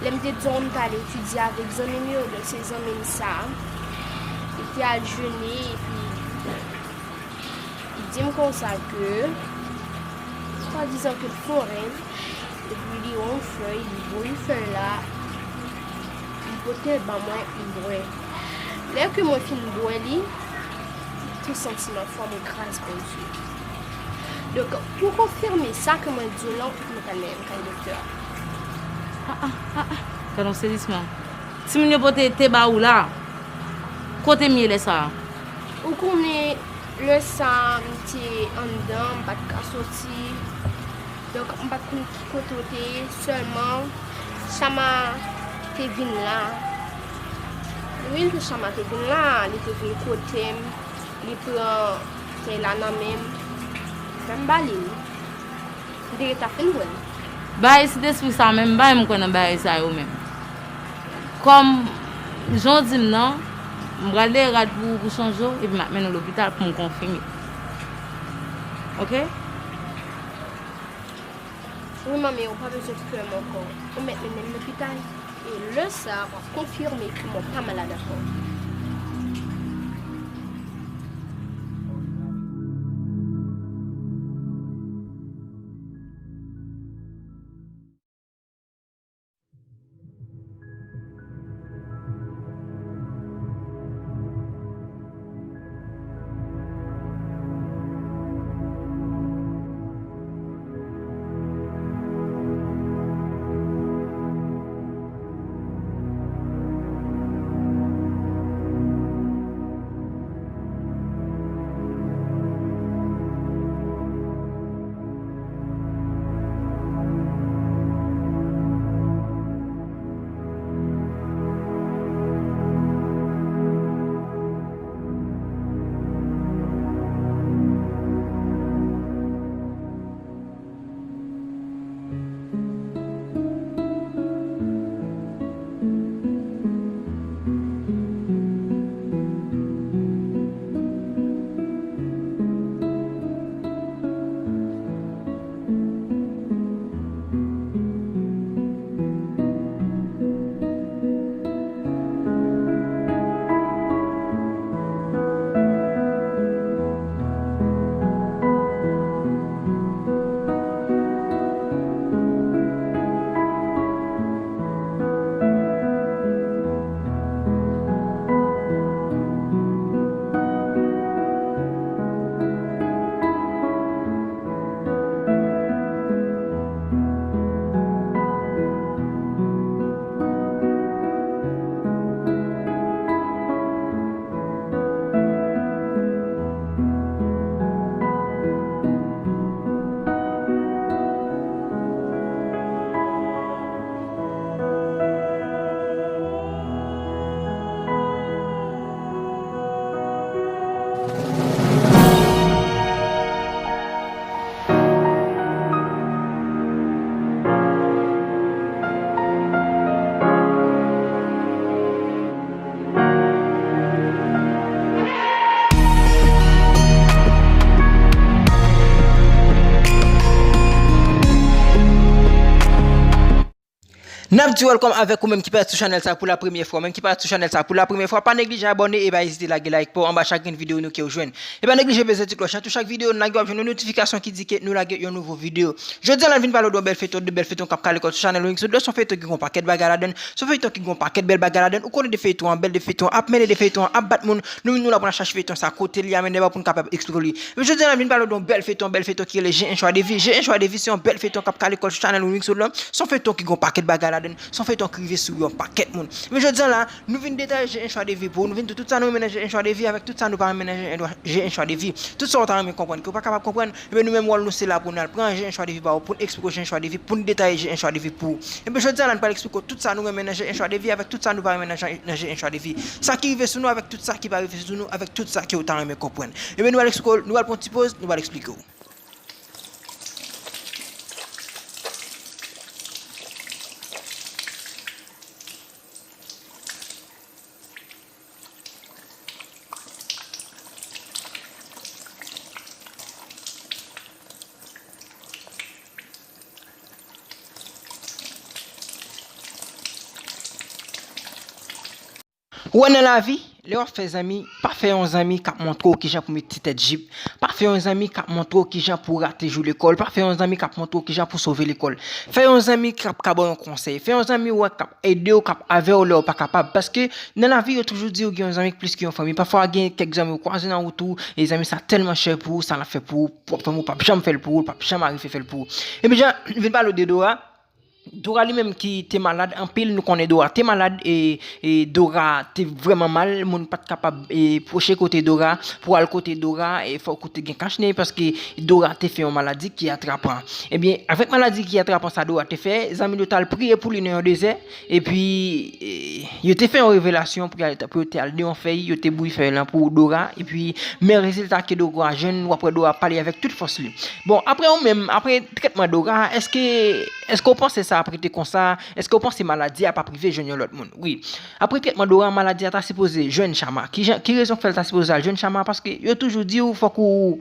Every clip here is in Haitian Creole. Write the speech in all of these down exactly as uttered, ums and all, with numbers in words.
Lè m te di w m t al etidye avèk zanmi m yo, donk se zanmi m sa, li te al jene, epi li di m konsa ke, swadizan ke l fè yon rèv, epi li wè yon fèy, li voye fèy la, li pote l ban mwen, m bwè. Lè ke mwen fin bwè li, tout santiman fò mwen kraze Bondye. Donk, pou konfime sa ke mwen di w lan, mwen pral nan kay doktè a. Ah, ah, ah, ah. Gad yon sezisman. Timoun yo pote te ba ou la. Kote m ye lè sa a? Ou konnen, lè sa a, m te anndan, m pa t ka soti. Donk, m pa t konn ki kote w te ye, sèlman Chama te vin la. Wi, lè Chama te vin la, li te vin kote m, li pran fèy la nan men m, fè m ba li l. M te gentan fin bwè l. Bagay sentespri sa menm, m pa menm kwè nan bagay sa yo menm. Kòm, jan w di m nan, m pral deye rad pou, pou chanje w, epi m ap mennen w lopital pou m konfime. Oke? Wi, manmi, ou pa bezwen pè m ankò. Ou mèt mennen m lopital. E lè sa a, w ap konfime ke mwen pa malad ankò. N ap di welcome avèk ou menm ki parèt sou chanèl sa pou la premyè fwa. Menm ki parèt sou chanèl sa pou la premyè fwa, pa neglije abòne e pa ezite lage like pa w anba chak grenn videyo nou ke w jwenn. E pa neglije beze ti klòch lan, tou chak videyo n lage w ap jwenn yon notifikasyon ki di ke nou lage yon nouvo videyo. Jodi a la n vin pale w de yon bèl feyton, de bèl feyton k ap kale kò sou chanèl Wings Studio. Se yon feyton ki gen yon pakèt bagay ladann, se yon feyton ki gen yon pakèt bèl bagay ladann. Ou konnen de feyton an bèl, de feyton an ap mennen, de feyton an ap bat moun. Nou menm nou la pou n al chache feyton sa kote li a, men nèba pou n kapab eksplike li. Men jodi a la n vin pale w de yon bèl feyton, bèl feyton ki rele J'ai un choix de vie. J'ai un choix de vie se yon bèl feyton k ap kale kò l sou chanèl Wings Studio lan. Se yon feyton ki gen yon pakèt bagay ladann, se yon feyton ki rive sou yon pakèt moun. Men jodi a la, nou vin detaye J'ai un choix de vie pou ou, nou vin di w tout sa nou renmen nan J'ai un choix de vie avèk tout sa nou pa renmen nan J'ai un choix de vie. Tout sa w ta renmen konprann ke w pa kapab konprann, ebyen nou menm wòl nou se la pou n al pran J'ai un choix de vie pa w, pou n eksplike w J'ai un choix de vie, pou n detaye J'ai un choix de vie pou ou. Ebyen jodi a la n pral eksplike w tout sa nou renmen nan J'ai un choix de vie avèk tout sa nou pa renmen nan J'ai un choix de vie. Sa ki rive sou nou avèk tout sa ki pa rive sou nou avèk tout sa ke w ta renmen konprann. Ebyen nou pral eksplike w, nou pral pran yon ti poz, nou pral eksplike w. Ou wè nan lavi, lè w ap fè zanmi, pa fè yon zanmi k ap montre w kijan pou met ti tèt jip, pa fè yon zanmi k ap montre w kijan pou rate jou lekòl, pa fè yon zanmi k ap montre w kijan pou sove lekòl. Fè yon zanmi k ap ka ba w yon konsèy, fè yon zanmi w wè k ap ede w, k ap avè w lè w pa kapab. Paske nan lavi, yo toujou di w gen yon zanmi k plis ke yon fanmi. Pafwa, gen kèk zanmi w kwaze nan wout ou, e zanmi sa tèlman chè pou ou, sa l ap fè pou ou, pwòp fanmi w p ap janm fè l pou ou, l p ap janm arive fè l pou ou. Epi, jan, vin pale w de Dora, Dora li menm ki te malad anpil, nou konnen Dora te malad, e, e Dora te vrèman mal, moun pa t kapab, e, pwoche kote Dora, pou al kote Dora, e fòk ou te gen kachnen, paske Dora te fè yon maladi ki atrapan. Ebyen, avèk maladi ki atrapan sa Dora te fè, zanmi l yo t al priye pou li nan yon dezè, epi, e, yo te fè yon revelasyon pou y al, pou yo te al de yon fèy, yo te bouyi fèy lan pou Dora, epi, men rezilta ke Dora jwenn, w ap wè Dora pale avèk tout fòs li. Bon, apre ou menm, apre trètman Dora, èske, èske w panse sa ap rete konsa? Èske w panse maladi a p ap rive jwenn yon lòt moun? Wi. Apre trètman Dora, maladi a ta sipoze jwenn Chama. Ki jan, ki rezon k fè l ta sipoze al jwenn Chama? Paske yo toujou di w fòk ou,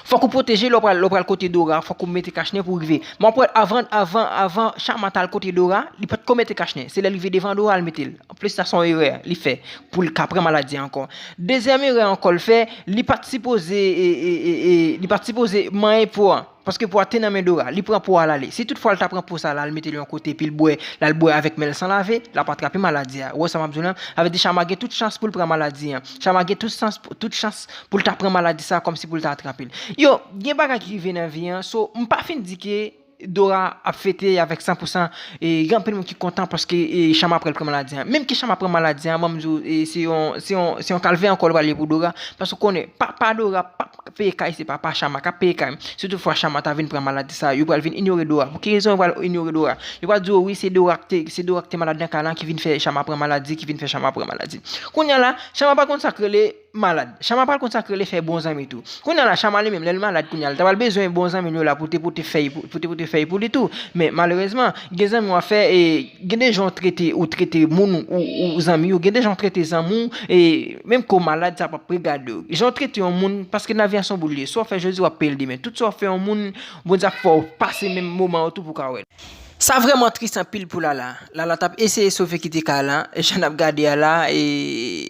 fòk ou pwoteje lè w pral, lè w pral kote Dora, fòk ou mete kachnen pou w rive. Men w ap wè, avan, avan, avan Chama t al kote Dora, li pa t ko mete kachnen. Se lè l rive devan Dora, l mete l. Anplis, sa se yon erè li fè pou l ka pran maladi a ankò. Dezyèm erè ankò l fè, li pa t sipoze, e, e, e, e, li pa t sipoze manyen po a, paske po a te nan men Dora, li pran po a l ale. Si toutfwa l ta pran po sa la, l mete l yon kote, epi l bwè, l al bwè avèk men l san lave, l ap atrape maladi a. Ou wè sa m ap di w lan? Sa vle di Chama gen tout chans pou l pran maladi an. Chama gen tout chans, tout chans pou l ta pran maladi sa, kòmsi pou l ta atrape l. Yo, gen bagay ki rive nan vi an, so, m pa fin di ke Dora ap fete avèk san pou san, e, gen anpil moun ki kontan paske, e, Chama pral pran maladi an. Menm ke Chama pran maladi an, ban m di w, e, se yon, se yon, se yon kalvè ankò l pral ye pou Dora, paske w konnen, papa Dora p ap peye kay, se papa Chama k ap peye kay. Si toutfwa Chama ta vin pran maladi sa, yo pral vin inyore Dora. Pou ki rezon yo pral inyore Dora? Yo pral di w, wi, se Dora k te, se Dora k te malad nan kay lan ki vin fè Chama pran maladi, ki vin fè Chama pran maladi. Kounye a la, Chama pa konn sa k rele malad. Chama pral konn sa k rele fè bon zanmi tou. Kounye a la, Chama li menm, lè l malad, kounye a la, l ta pral bezwen bon zanmi l yo la pou te pote fèy pou, pou te pote fèy pou li tou. Men malerezman, gen zanmi w ap fè, e, gen de jan w trete, ou trete moun, ou, ou zanmi w, gen de jan w trete zanmi w, e, menm ke w malad, sa p ap regade w. Jan w trete yon moun, paske nan vi a se yon boul li ye. Sa w fè jodi, w ap peye l demen. Tout sa w fè yon moun, Bondye ap fè w pase menm moman yo tou pou w ka wè l. Sa vrèman tris anpil pou Lala. Lala t ap eseye sove kite kay lan, e jan n ap gade a la, e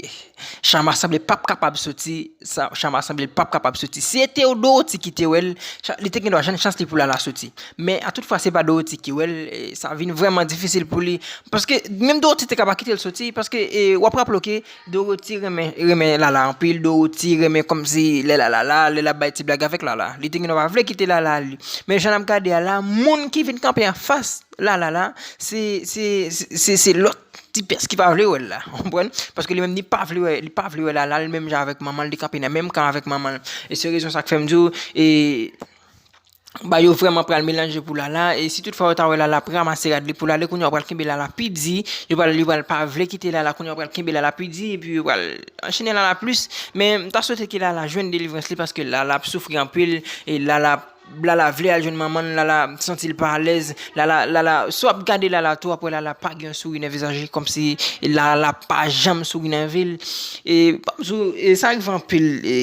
Chama sanble p ap kapab soti, sa, Chama sanble p ap kapab soti. Si se te Dorothy ki te wè l, Cha-, li te gen dwa jwenn chans li pou Lala soti. Men a tout fwa se pa Dorothy ki wè l, e sa vin vrèman difisil pou li. Paske menm Dorothy te ka pa kite l soti, paske, e, w ap raple w ke Dorothy renmen, renmen Lala anpil, Dorothy renmen kòmsi lè Lala la, lè l ap bay ti blag avèk Lala. Li te gen dwa pa vle kite Lala li. Men jan n ap gade a la, moun ki vin kanpe anfas Lala la, se, se, se, se, se lòt ti pès ki pa vle wè l la, w konprann? Paske li menm li pa vle wè, li pa vle wè Lala, li menm jan avèk manman l, li kanpe nan menm kan avèk manman l. E se rezon sa k fè m di w, e, bagay yo vrèman pral melanje pou Lala, e si toutfwa yo ta wè Lala ap ranmase rad li pou l ale, kounye a yo pral kenbe Lala pi di, yo pral, yo pral pa vle kite Lala, kounye a yo pral kenbe Lala pi di, epi yo pral anchene Lala plis, men m ta swete ke Lala jwenn delivrans li, paske Lala ap soufri anpil, e Lala ap Lala vle al jwenn manman l, Lala santi l pa alèz, Lala, Lala, si w ap gade Lala tou, w ap wè Lala pa gen yon souri nan vizaj li, kòmsi Lala pa janm souri nan vi l. E, pa m sou, e sa rive anpil, e,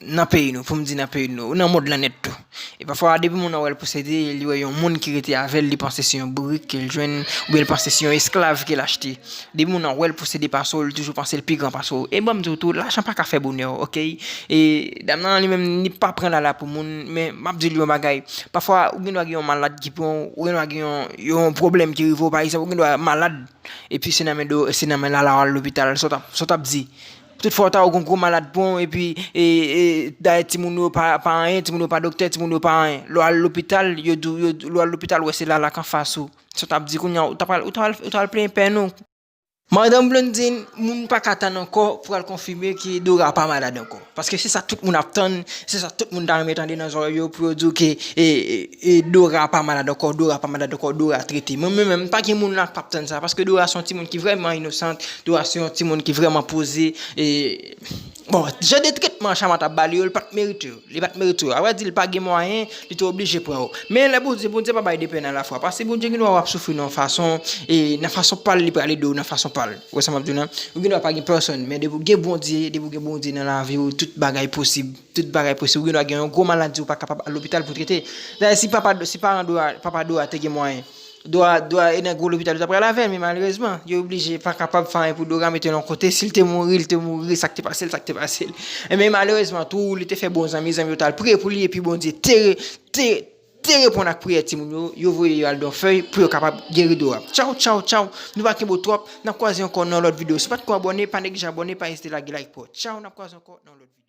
nan peyi nou, pou m di nan peyi nou, nan mond lan nèt tou. E pafwa, depi moun nan wè l posede, li wè yon moun ki rete avè l, li panse se yon bourik ke l jwenn, oubyen l panse se yon esklav ke l achte. Depi moun nan wè l posede pase w, li toujou panse l pi gran pase w. E ban m di w tou, lajan pa ka fè bonè, oke? E dam nan li menm, li pa pran Lala pou moun, men m ap di l yon bagay. Pafwa, ou gen dwa gen yon malad ki pran w, ou gen dwa gen yon, yon pwoblèm ki rive w, pa egzanp, ou gen dwa malad, epi se nan men do, se nan men Lala w al lopital, sa w t ap, sa w t ap di? Tout fwa w ta wè w gen gwo malad pran w, epi, e, e, dayè timoun yo pa, pa anyen, timoun yo pa doktè, timoun yo pa anyen. Lè w al lopital, yo di w, yo, lè w al lopital, w wè se Lala k anfas ou. Sa w t ap di kounye a, ou ta pral, ou ta al, ou ta al plenyen pèn ou. Madanm Blondine, moun pa ka tann ankò pou al konfime ke Dora pa malad ankò. Paske se sa tout moun ap tann, se sa tout moun ta renmen tande nan zòrèy yo pou yo di w ke, e, e, e, Dora pa malad ankò, Dora pa malad ankò, Dora trete. Mwen menm, menm, pa gen moun la k ap tann sa, paske Dora se yon timoun ki vrèman inosant, Dora se yon timoun ki vrèman poze, e, bon, jan de tretman Chama t ap ba li yo, li pa t merite yo. Li pa t merite yo. A vrè di, li pa gen mwayen, li te oblije pran yo. Men lè Bondye, Bondye pa bay de pèn alafwa. Paske Bondye gen dwa w ap soufri nan yon fason, e nan fason pa l, li pral ede w nan fason pa l. Ou wè sa m ap di w lan? Ou gen dwa pa gen pèsonn, men depi w gen Bondye, depi w gen Bondye nan lavi w, tout bagay posib. Tout bagay posib. Ou gen dwa gen yon gwo maladi, ou pa kapab al lopital pou trete. Dayè, si papa, si paran Dora, papa Dora te gen mwayen, Dora, Dora e nan gwo lopital, yo ta pral avè l, men malerezman, yo oblije pa kapab fè anyen pou Dora, mete l yon kote. Si l te mouri, li te mouri, sa k te pase l, sa k te pase l. E men malerezman tou, li te fè bon zanmi, zanmi yo t al priye pou li, epi Bondye te, te, te reponn ak priyè timoun yo, yo voye yo al dòfèy pou yo kapab geri Dora. Tchaw, tchaw, tchaw, nou pa kenbe w twòp, n ap kwaze ankò nan lòt videyo. Si w pa t ko abòne, pa neglije abòne, pa ezite lage like pou w. Tchaw, n ap kwaze ankò nan lòt videyo.